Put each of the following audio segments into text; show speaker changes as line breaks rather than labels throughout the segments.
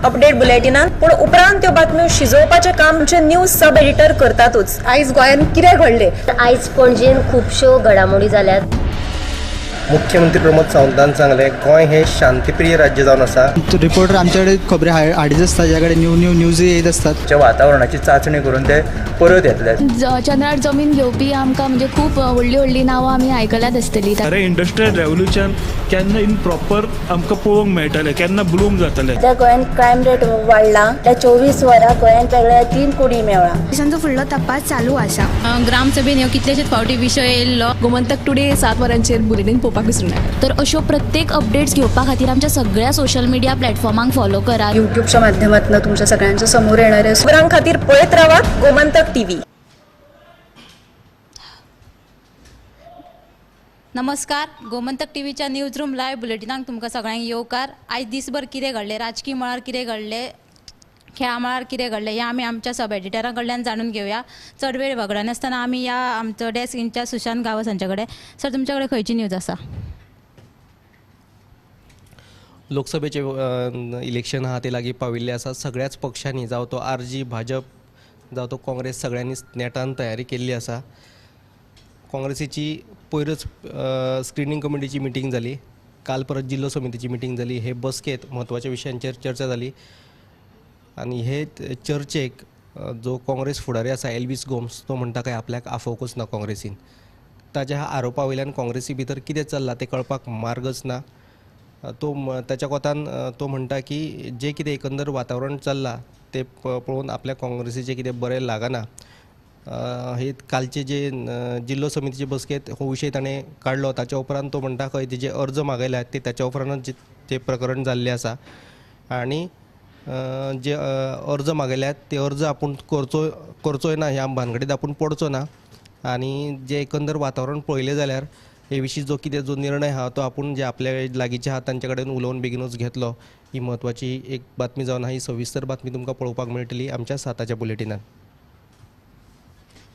Update बुलेटिनान, पूण उपरांत त्यो बातम्यो शिजोवपाचें काम आमचे न्यूज सब एडिटर करतातूच.
आयज गोंयांत कितें घडलें?
आयज पणजेन खुबश्यो घडामोडी जाल्यात.
मुख्यमंत्री प्रमोद सावंतान सांगलें, गोंय हें शांतीप्रिय राज्य जावन आसा.
रिपोर्टर आमच्याकडे खबरी हाडीत आसता, ज्या कडेन न्यू न्यू न्यूज येत आसतात.
वातावरणाची चाचणी करून ते परत येतले.
चंद्रार जमीन घेवपी आमकां म्हणजे खूब व्हडली व्हडली नांवां आमी आयकल्यात आसतली.
खरें इंडस्ट्रियल रेवोल्युशन केन्ना इन प्रॉपर आमकां पळोवंक मेळटलें, केन्ना ब्लूम जातलें?
सध्या गोंयांत क्रायम रेट वाडला. त्या 24 वरां गोंयांत वेगळ्या 3 कुडी मेळ्ळा.
पोलिसांचो फुडलो तपास चालू आसा.
ग्रामसभेन ह्यो कितलेशेच फावटी विशय येयल्लो.
गोमंतक टुडे 7 वरांचेर बुलेटीन पळोवपाक विसरूं नाका.
तर अश्यो प्रत्येक अपडेट्स घेवपा खातीर आमच्या सगळ्या सोशल मिडिया प्लॅटफॉर्मांक फॉलो करात.
युट्यूबच्या माध्यमातून तुमच्या सगळ्यांच्या समोर येणारे
खबरां खातीर पळयत रावात गोमंतक टीव्ही.
नमस्कार, गोमंतक टीव्हीच्या न्यूज रूम लायव्ह बुलेटिनाक तुमकां सगळ्यांक येवकार. आयज दिसभर कितें घडलें, राजकी मळार कितें घडलें, खेळा मळार कितें घडलें हें आमी आमच्या सब एडिटरा कडल्यान जाणून घेवया. चड वेळ वगडायनासतना आमी ह्या आमचो डेस्क इन्चार्ज सुशांत गांवस हांचे कडेन. सर, तुमचे कडेन खंयची न्यूज आसा?
लोकसभेचे इलेक्शन आहा ते लागीं पाविल्ले आसा. सगळ्याच पक्षांनी, जावं तो आरजी, भाजप, जावं तो काँग्रेस, सगळ्यांनीच नेटान तयारी केल्ली आसा. काँग्रेसीची पयरच स्क्रिनींग कमिटीची मिटींग जाली, काल परत जिल्लो समितीची मिटींग जाली. हे बसकेंत म्हत्वाच्या विशयांचेर चर्चा जाली आनी हे चर्चेक जो काँग्रेस फुडारी आसा एल्वीस गोम्स, तो म्हणटा काय आपल्याक आफोवकूच ना काँग्रेसीन. ताच्या आरोपा वयल्यान काँग्रेसी भितर कितें चल्लां तें कळपाक मार्गच ना. तो ताच्या कोतान तो म्हणटा की जें कितें एकंदर वातावरण चल्लां तें पळोवन आपल्या काँग्रेसीचें कितें बरें लागना. हे कालचे जे जिल्लो समितीचे बसकेंत हो विशय ताणें काडलो. ताच्या उपरांत तो म्हणटा खंय जे अर्ज मागयल्यात ते ताच्या उपरांतच ते प्रकरण जाल्लें आसा आनी जे अर्ज मागयल्यात ते अर्ज आपूण करचोय ना, ह्या भानगडीत आपूण पडचो ना. आनी जे एकंदर वातावरण पळयलें जाल्यार हे विशीं जो कितें जो निर्णय आहा तो आपूण जे आपल्या लागींचे आहा तांचे कडेन उलोवन बेगीनूच घेतलो. ही म्हत्वाची एक बातमी जावन आहा. ही सविस्तर बातमी तुमकां पळोवपाक मेळटली आमच्या 7च्या बुलेटिनान.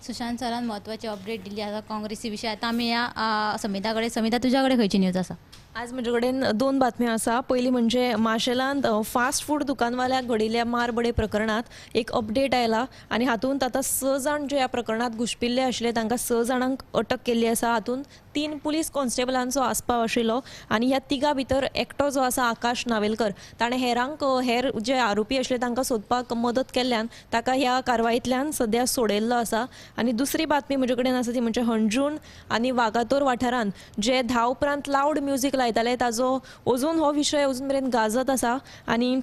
सुशांत सरान म्हत्वाची अपडेट दिली आसा काँग्रेसी विशय. आतां आमी ह्या समिता कडेन. समिता, तुज्या कडेन खंयची न्यूज आसा?
आज म्हजे कडेन 2 बातम्यो आसा. पयली म्हणजे माशेलांत फास्ट फूड दुकानवाल्याक घडिल्ल्या मारबडे प्रकरणांत एक अपडेट आयला आनी हातूंत आतां 6 जाण जे ह्या प्रकरणांत घुसपिल्ले आशिल्ले तांकां 6 जाणांक अटक केल्ली आसा. हातूंत 3 पुलीस कॉन्स्टेबलांचो आस्पाव आशिल्लो आनी ह्या 3 भितर एकटो जो आसा आकाश नावेलकर, ताणें हेरांक हेर जे आरोपी आशिल्ले तांकां सोदपाक मदत केल्ल्यान ताका ह्या कारवायेंतल्यान सद्या सोडयल्लो आसा. आनी दुसरी बातमी म्हजे कडेन आसा ती म्हणजे हणजूण आनी वागातोर वाठारांत जे 10 उपरांत लावड म्युजीक लायताले ताजो अजून हो विशय अजून मेरेन गाजत आसा आनी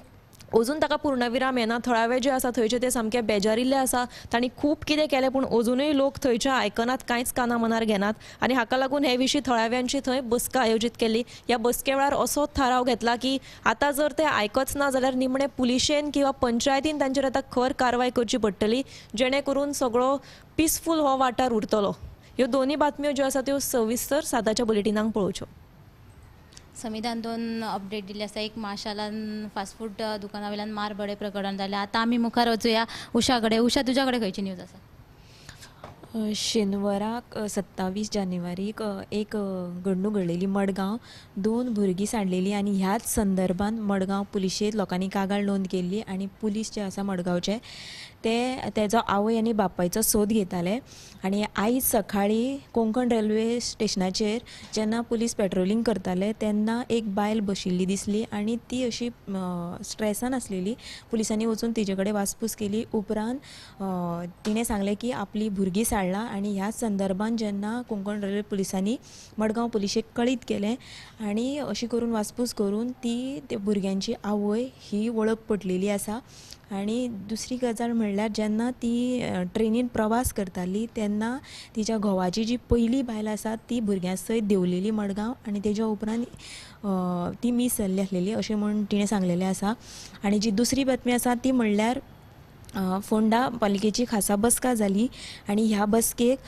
अजून ताका पूर्णविराम येना. थळावे जे आसा थंयचे ते सामके बेजारिल्ले आसा. तांणी खूब कितें केलें पूण अजुनूय लोक थंयच्या आयकनात, कांयच काना मनार घेनात आनी हाका लागून हे विशीं थळाव्यांची थंय बसका आयोजीत केल्ली. ह्या बसके वेळार असो थाराव घेतला की आतां जर ते आयकच ना जाल्यार निमणे पुलिशेन किंवा पंचायतीन तांचेर आतां खर कारवाय करची पडटली, जेणे करून सगळो पिसफूल हो वाठार उरतलो. ह्यो दोनूय बातम्यो ज्यो आसा त्यो सविस्तर 7च्या बुलेटिनाक पळोवच्यो.
समितान 2 अपडेट दिल्ली आसा. एक माशालान फास्ट फूड दुकाना वयल्यान मारबडे प्रकरण जालें. आतां आमी मुखार वचुया उषा कडेन. उषा, तुज्या कडेन खंयची न्यूज आसा?
शेनवाराक 27 जानेवारीक एक घडणूक घडलेली मडगांव. 2 भुरगीं सांडलेली आनी ह्याच संदर्भान मडगांव पुलिशेंत लोकांनी कागाळ नोंद केल्ली आनी पुलीस जे आसा मडगांवचे ते तेजो आवय आनी बापायचो सोद घेताले. आनी आयज सकाळीं कोंकण रेल्वे स्टेशनाचेर जेन्ना पुलीस पेट्रोलिंग करताले तेन्ना एक बायल बशिल्ली दिसली आनी ती अशी स्ट्रेसान आसलेली. पुलिसांनी वचून तिजे कडेन वासपूस केली. उपरांत तिणें सांगलें की आपली भुरगीं सांडला आनी ह्या संदर्भान जेन्ना कोंकण रेल्वे पुलिसांनी मडगांव पुलिशेक कळीत केलें आनी अशी करून वासपूस करून ती त्या भुरग्यांची आवय ही वळख पटलेली आसा. आनी दुसरी गजाल म्हणल्यार जेन्ना ती ट्रेनीन प्रवास करताली तेन्ना तिच्या घोवाची जी पयली बायल आसा ती भुरग्यां सयत देंवलेली मडगांव आनी तेज्या उपरांत ती मीस जाल्ली आसलेली अशें म्हूण तिणें सांगलेलें आसा. आनी जी दुसरी बातमी आसा ती म्हणल्यार फोंडा पालिकेची खासा बसका जाली आनी ह्या बसकेक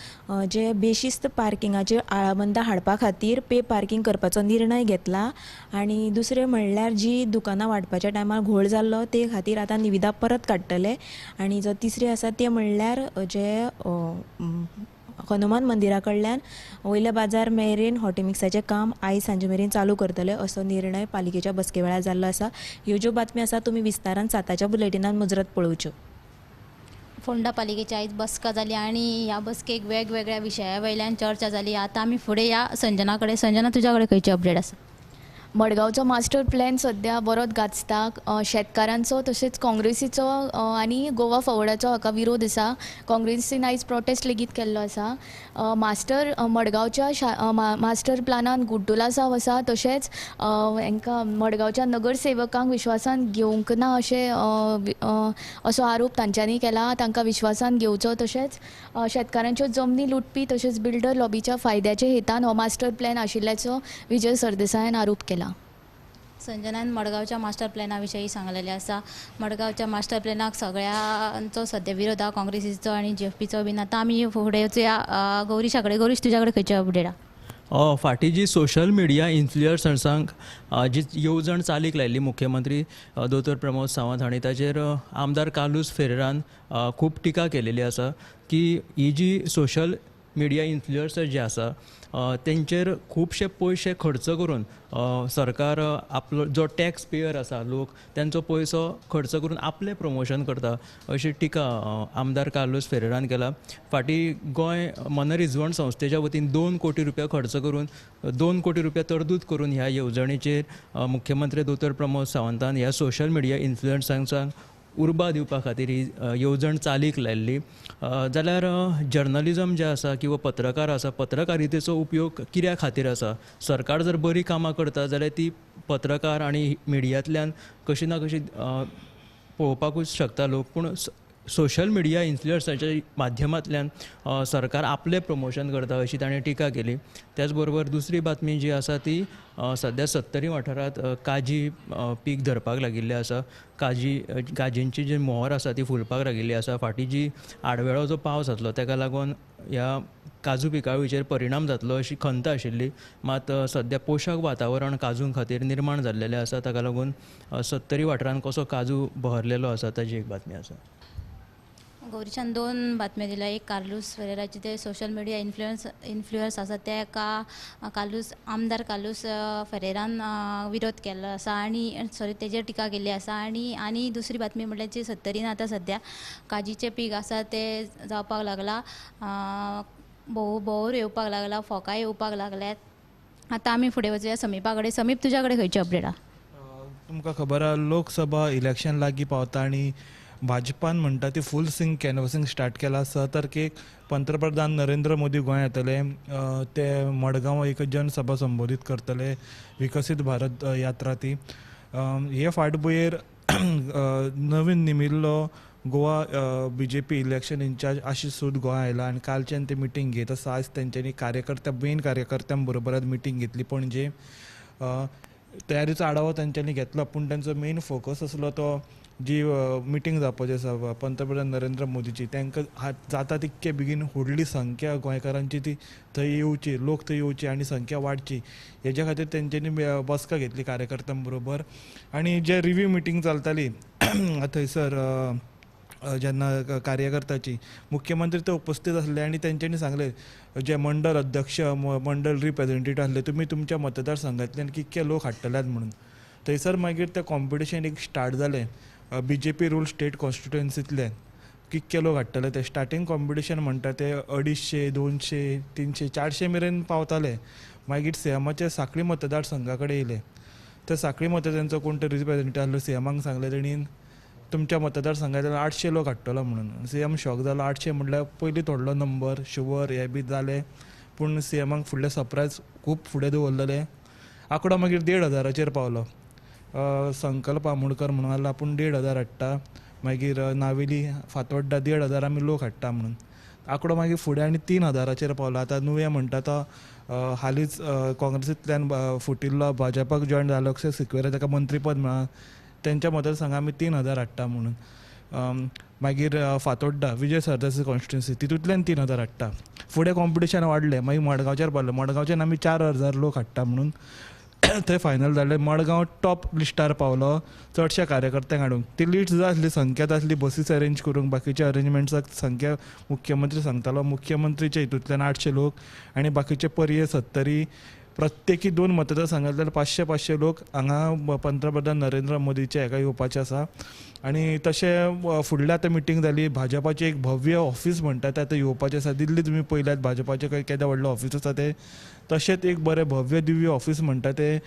जे बेशिस्त पार्किंगाचेर आळाबंदा हाडपा खातीर पे पार्किंग करपाचो निर्णय घेतला. आनी दुसरें म्हणल्यार जी दुकानां वाडपाच्या टायमार घोळ जाल्लो ते खातीर आतां निविदा परत काडटले. आनी जो तिसरें आसा तें म्हणल्यार जे हनुमान मंदिरा कडल्यान वयल्या बाजार मेरेन हॉटीमिक्साचें काम आयज सांजे मेरेन चालू करतले असो निर्णय पालिकेच्या बसके वेळार जाल्लो आसा. ह्यो ज्यो बातम्यो आसा तुमी विस्तारान 7च्या बुलेटिनान मुजरत पळोवच्यो.
फोंडा पालिकेची आयज बसका जाली आनी ह्या बसकेक वेगवेगळ्या विशया वयल्यान चर्चा जाली. आतां आमी फुडें या संजना कडेन. संजना, तुज्या कडेन खंयची अपडेट आसा?
मडगांवचो मास्टर प्लॅन सद्या बरोच गाजता. शेतकारांचो तशेंच काँग्रेसीचो आनी गोवा फॉवर्डाचो हाका विरोध आसा. काँग्रेसीन आयज प्रोटेस्ट लेगीत केल्लो आसा. मास्टर मडगांवच्या मास्टर प्लॅनान गुड्डुलासाव आसा, तशेंच हांकां मडगांवच्या नगरसेवकांक विश्वासान घेवंक ना अशें असो आरोप तांच्यांनी केला. तांकां विश्वासान घेवचो, तशेंच शेतकारांच्यो जमनी लुटपी तशेंच बिल्डर लॉबीच्या फायद्याच्या हेतान हो मास्टर प्लॅन आशिल्ल्याचो विजय सरदेसायान आरोप केला.
संजनान मडगांवच्या मास्टर प्लॅना विशीं सांगलेलें आसा. मडगांवच्या मास्टर प्लॅनाक सगळ्यांचो सद्या विरोध आसा, काँग्रेसीचो आनी जीएफपीचो बीन. आतां आमी फुडें वचुया गौरीशा कडेन. गौरीश, तुज्या कडेन खंयची अपडेट आसा?
फाटीं जी सोशल मिडिया इन्फ्लुयन्सर्सांक जी येवजण चालीक लायिल्ली मुख्यमंत्री दोतोर प्रमोद सावंत हांणी, ताचेर आमदार कार्लूस फेरेरान खूब टिका केलेली आसा की ही जी सोशल मिडिया इन्फ्लुयन्सर जे आसा तेंचेर खुबशे पयशे खर्च करून सरकार आपलो जो टॅक्स पेयर आसा लोक तेंचो पयसो खर्च करून आपलें प्रमोशन करता अशी टिका आमदार कार्लूस फेरेरान केला. फाटीं गोंय मनरिजवण संस्थेच्या वतीन 2 कोटी रुपया खर्च करून 2 कोटी रुपया तरतूद करून ह्या येवजणेचेर मुख्यमंत्री दोतोर प्रमोद सावंतान ह्या सोशल मिडिया इन्फ्लुयन्सर्सांक उर्बा दिवपा खातीर ही येवजण चालीक लायिल्ली. जाल्यार जर्नलिजम जें आसा किंवा पत्रकार आसा, पत्रकारितेचो उपयोग कित्या खातीर आसा? सरकार जर बरी कामां करता जाल्यार ती पत्रकार आनी मिडियांतल्यान कशी ना कशी पळोवपाकूच शकता लोक, पूण सोशल मिडिया इन्फ्लुयन्सराच्या माध्यमांतल्यान सरकार आपलें प्रमोशन करता अशी ताणें टिका केली. त्याच बरोबर दुसरी बातमी जी आसा ती सद्या सत्तरी वाठारांत काजी पीक धरपाक लागिल्लें आसा. काजींची जी मोहर आसा ती फुलपाक लागिल्ली आसा. फाटीं जी आडवेळो जो पावस जातलो ताका लागून ह्या काजू पिकावळीचेर परिणाम जातलो अशी खंत आशिल्ली, मात सद्या पोशक वातावरण काजूं खातीर निर्माण जाल्लेलें आसा. ताका लागून सत्तरी वाठारांत कसो काजू बहरलेलो आसा ताजी एक बातमी आसा.
गौरीशान 2 बातम्यो दिल्या. एक कार्लूस फेरेराचे ते सोशल मिडिया इन्फ्लुयन्स आसा तेका आमदार कार्लूस फेरेरान विरोध केल्लो आसा आनी सॉरी तेजेर टिका केल्ली आसा. आनी आनी दुसरी बातमी म्हळ्यार जी सत्तरीन आतां सद्या काजीचें पीक आसा तें जावपाक लागलां, भोंवर येवपाक लागला, फोकां येवपाक लागल्यात. आतां आमी फुडें वचुया समीपा कडेन. समीप, तुज्या कडेन खंयची अपडेट आसा?
तुमकां खबर आसा लोकसभा इलेक्शन लागीं पावता आनी भाजपान म्हणटा ती फूल सिंग कॅनवसींग स्टार्ट केला. 6 तारखेक पंतप्रधान नरेंद्र मोदी गोंयांत येतले, ते मडगांव एक जनसभा संबोधीत करतले, विकसीत भारत यात्रा ती. हे फाटभुंयेर नवीन नेमिल्लो Goa B J P election incharge Ashish Sood गोंया आयला आनी कालच्यान ते मिटींग घेत आसा. आज तेंच्यांनी कार्यकर्त्या मेन कार्यकर्त्यां बरोबर मिटींग घेतली पणजे. तयारीचो आढावो तेंच्यांनी घेतलो, पूण तेंचो मेन फोकस आसलो तो जी मिटींग जावपाची आसा पंतप्रधान नरेंद्र मोदीची, तांकां जाता तितके बेगीन व्हडली संख्या गोंयकारांची ती थंय येवची, लोक थंय येवची आनी संख्या वाडची हेज्या खातीर तेंच्यांनी बसका घेतली कार्यकर्त्यां बरोबर. आनी जे रिव्यू मिटींग चलताली थंयसर जेन्ना कार्यकर्त्याची, मुख्यमंत्री ते उपस्थित आसले आनी तेंच्यांनी सांगलें जे मंडल अध्यक्ष मंडल रिप्रेझेंटेटिव्ह आसले तुमी तुमच्या मतदारसंघांतल्यान कितके लोक हाडटल्यात म्हणून. थंयसर मागीर तें कॉम्पिटिशन एक स्टार्ट जालें B J P rule state कॉन्स्टिट्युएन्सींतल्यान कितके लोक हाडटले ते. स्टार्टींग कॉम्पिटिशन म्हणटा ते 250, 200, 300, 400 मेरेन पावताले. मागीर सीएमाचे साखळी मतदारसंघा कडेन येयले, ते साखळी मतदारांचो कोण तरी रिप्रेझेंटेटिव्ह आसलो, सीएमाक सांगलें तेणीन तुमच्या मतदारसंघांतल्यान 800 लोक हाडटलो म्हणून. सीएम शॉक जालो, 800 म्हटल्यार पयलीं थोडलो नंबर शुवर हे बी जाले, पूण सीएमाक फुडलें सरप्रायज खूब फुडें दवरलेलें. आंकडो मागीर 1500 पावलो. संकल्प आमोणकर म्हणून आसलो, आपूण 1500 हाडटा, मागीर नावेली फातोड्डा 1500 आमी लोक हाडटा म्हणून. आंकडो मागीर फुडें आनी 3000 पावलो. आतां नुवें म्हणटा तो हालींच काँग्रेसींतल्यान फुटिल्लो भाजपाक जॉयन जालो अक्षय सिक्वेरा, ताका मंत्रीपद मेळ्ळां, तेंच्या मतदारसंघांत आमी 3000 हाडटा म्हणून. मागीर फातोड्डा विजय सरदेसाय कॉन्स्टिट्युएन्सी तितूंतल्यान 3000 हाडटा. फुडें कॉम्पिटिशन वाडलें, मागीर मडगांवचेर पावलें, मडगांवच्यान आमी 4000 लोक हाडटा म्हणून. थंय फायनल जालें. मडगांव टॉप लिस्टार पावलो चडश्या कार्यकर्त्यांक हाडूंक. ती लिस्ट जाय आसली, संख्या जाय आसली बसीस अरेंज करूंक, बाकीच्या अरेंजमेंट्साक संख्या मुख्यमंत्री सांगतालो. मुख्यमंत्रीच्या हितूंतल्यान 800 लोक आनी बाकीचे पर्ये सत्तरी प्रत्येकी 2 मतदारसंघांतल्यान 500-500 लोक हांगा पंतप्रधान नरेंद्र मोदीचे हेका येवपाचे आसा. आनी तशें फुडलें आतां मिटींग जाली, भाजपाचें एक भव्य ऑफीस म्हणटा तें आतां येवपाचें आसा. दिल्ली तुमी पळयल्यात भाजपाचें खंय केदें व्हडलें ऑफीस आसा तें, तशेंच एक बरें भव्य दिव्य ऑफीस म्हणटा तें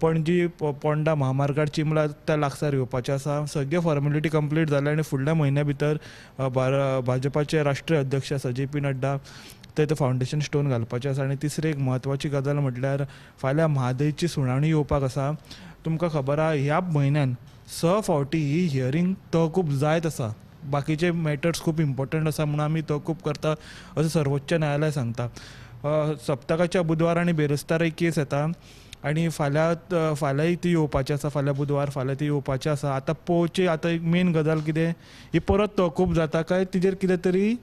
पणजी पोंडा महामार्गार चिमला त्या लागसार येवपाचें आसा. सगळे फॉर्मेलिटी कंप्लीट जाले आनी फुडल्या म्हयन्या भितर भाजपाचे राष्ट्रीय अध्यक्ष आसा जे.पी. नड्डा ते फावंडेशन स्टोन घालपाचें आसा. आनी तिसरी एक म्हत्वाची गजाल म्हटल्यार फाल्यां म्हादयची सुनावणी येवपाक आसा. तुमकां खबर आहा ह्या म्हयन्यान 6 फावटी ही हियरींग तहकूब जायत आसा. बाकीचे मॅटर्स खूब इम्पॉर्टंट आसा म्हणून आमी तहकूब करता अशें सर्वोच्च न्यायालय सांगता. सप्तकाच्या बुधवार आनी बेरेस्तारय केस येता आनी फाल्यांय ती येवपाची आसा. फाल्यां बुधवार, फाल्यां ती येवपाची आसा. आतां पळोवची आतां एक मेन गजाल कितें, ही परत तहकूब जाता काय तिजेर कितें तरी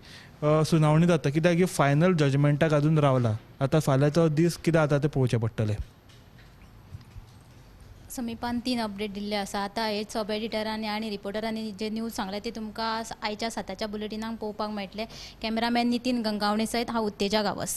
सुनावणी जाता, कित्याक ही फायनल जजमेंटाक अजून रावला. आतां फाल्यांचो दीस कितें जाता तें पळोवचें पडटलें.
समीपान 3 अपडेट दिल्ले आसा. आतां हे सब एडिटरांनी आनी रिपोर्टरांनी जे न्यूज सांगले ते तुमकां आयच्या 7च्या बुलेटिनाक पळोवपाक मेळटले. कॅमेरामॅन नितीन गंगावणे सयत हांव उत्तेजा गांवस.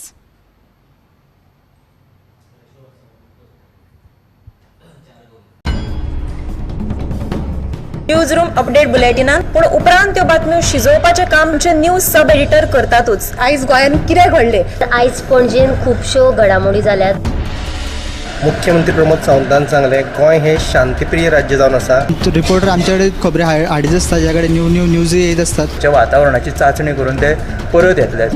न्यूज रूम अपडेट बुलेटिनान पूण उपरांत त्यो बातम्यो शिजोवपाचें काम आमचे न्यूज सब एडिटर करतातूच.
आयज गोंयांत कितें घडलें?
आयज पणजेन खुबश्यो घडामोडी जाल्यात.
मुख्यमंत्री प्रमोद सावंतान सांगलें गोंय हें शांतीप्रिय राज्य जावन आसा.
रिपोर्टर आमच्याकडे खबरी हाडीत आसता, ज्या कडेन न्यू न्यू न्यूज येत आसतात.
वातावरणाची चांचणी करून ते परत येतले.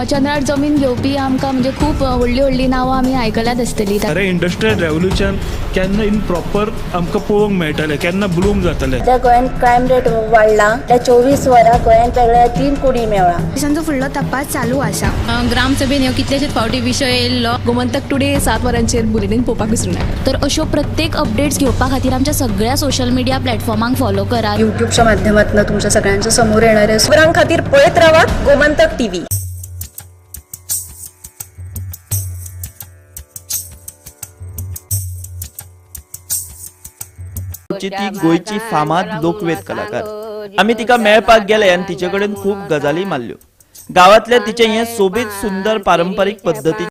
चंद्रार जमीन घेवपी आमकां म्हणजे खूब व्हडली व्हडली नांवां आमी आयकल्यात आसतली.
अरे इंडस्ट्रियल रेवोल्युशन केन्ना इन प्रॉपर आमकां पळोवंक मेळटलें, केन्ना ब्लूम जातलें.
सध्या गोंयांत क्रायम रेट वाडला. त्या 24 वरां गोंयांत वेगळ्या 3 कुडी मेळ्ळा.
पोलिसांचो फुडलो तपास चालू आसा.
ग्रामसभेन ह्यो कितलेशेच फावटी विशय येयल्लो.
गोमंतक टुडे 7 वरांचेर बुलेटीन पळोवपाक विसरूं नाका.
तर अश्यो प्रत्येक अपडेट्स घेवपा खातीर आमच्या सगळ्या सोशल मिडिया प्लॅटफॉर्मांक फॉलो करात.
युट्यूबच्या माध्यमातून तुमच्या सगळ्यांच्या समोर येणारे
खबरां खातीर पळयत रावात गोमंतक टीव्ही.
ती गोंयची फामाद लोकवेद कलाकार. आमी तिका मेळपाक गेले आनी तिचे कडेन खूब गजाली मारल्यो. गांवांतले तिचे हे सोबीत सुंदर पारंपारीक पद्दतीचे